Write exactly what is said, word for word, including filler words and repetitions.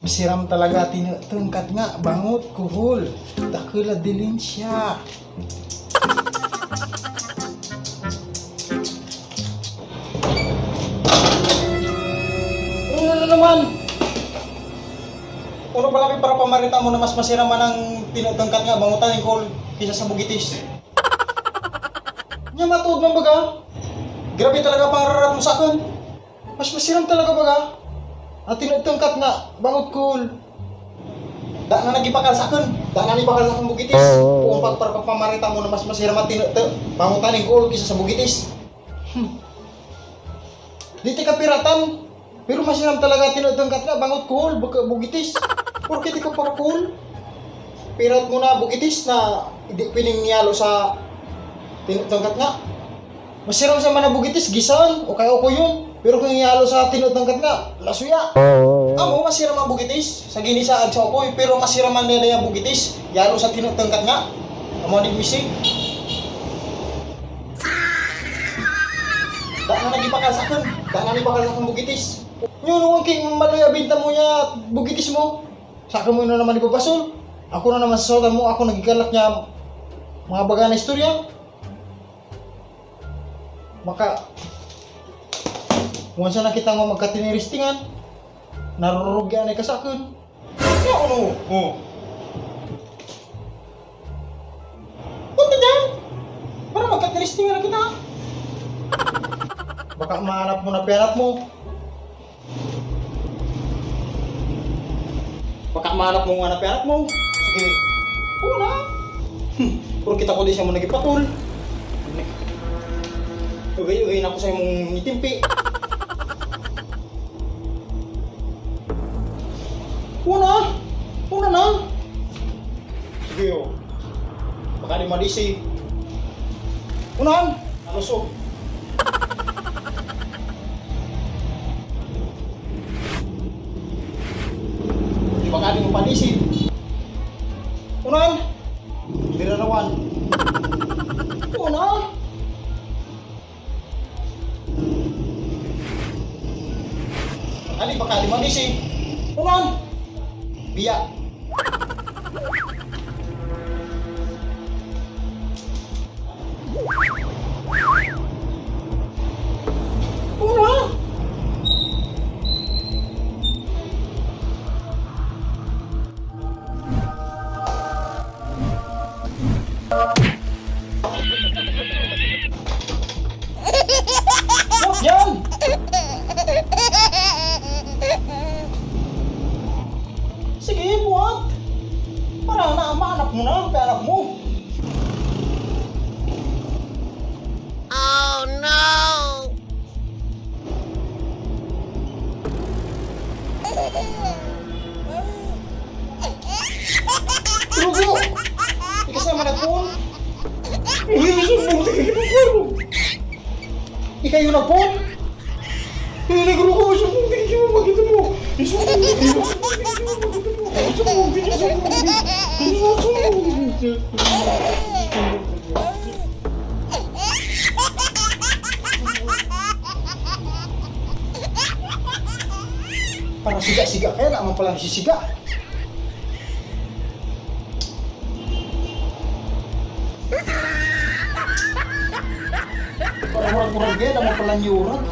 Masiram talaga, tinutungkat nga, bangot, kuhol, dakula, dilin siya. Ano na naman? Ano pala may para pamarita mo na mas masiram man ang tinutungkat nga, bangotan ning kuhol kaysa sa bugitis? Nya matuod man baga? Grabe talaga pangararat mo sa akin. Mas masiram talaga baga? Ang tinutungkat nga, bangot kuhol. Da na nagipakal sa akin. Da na nagipakal sa akin bugitis. Kung pag para pamarita mo na mas masiram ang tinutu-, bangotan ning kuhol kaysa sa bugitis. Hmm. Di ti ka piratan. Pero masiram talaga tinutungkat nga, bangot kuhol, buka-, bugitis. Porke di ka para kuhol. Pirat mo na bugitis na di pwedeng yalo sa tinutungkat nga. Masiram sa mga bugitis, gisan, o kaya o kuyon. Pero kung yalo sa tinutungkat nga, lasuya. Amo, masiram ang bugitis sa ginisa at sa ukoy, pero masiram ang daya bugitis, yalo sa tinutungkat nga. Amo ni misi. Da na nagipakal sa akin. Da na nagipakal sa akin bugitis. Yun, huwag king maluya binta mo niya, bugitis mo. Sa akin mo na naman ipapasol. Ako na naman sa sotan mo, ako nagikalat niya mga baga na istorya. Maka, kung saan nakita mo magkatiniristingan, narurugyan na ka sa akin. Ano? Oh. Punta dyan! Para magkatristing na kita. Baka mahanap mo na pera mo. Baka mahanap mo nga na pera mo. Sige. Oo na. Hmm. Pero kita ko di siya mo nagipatol. Ugay-ugay na ako sa imong ngitimpi. Una! Una na! Sige, oh. Baka di madisi. Unahan! Alusog. Di baka di mo padisi. Unahan! Lirarawan. Una! Ali, baka limang isi. Uran! Biya. Uran! Yan! Sige, buhat! Para na, mahanap mo na ang anak mo. Oh, no! Rugo! Ika sa managpon? Uy, sumbong, tika, tika, tika. Ika yung nagpon? Uy, nagrugo, sumbong, tika, tika, makita mo. Isumbong, tika, tika, tika, makita mo. Isumbong, tika, tika, tika. Isumbong, tika, tika, tika. Parang siga-siga kaya na naman palang sisiga. Parang murag-murag kaya na naman palang yurag.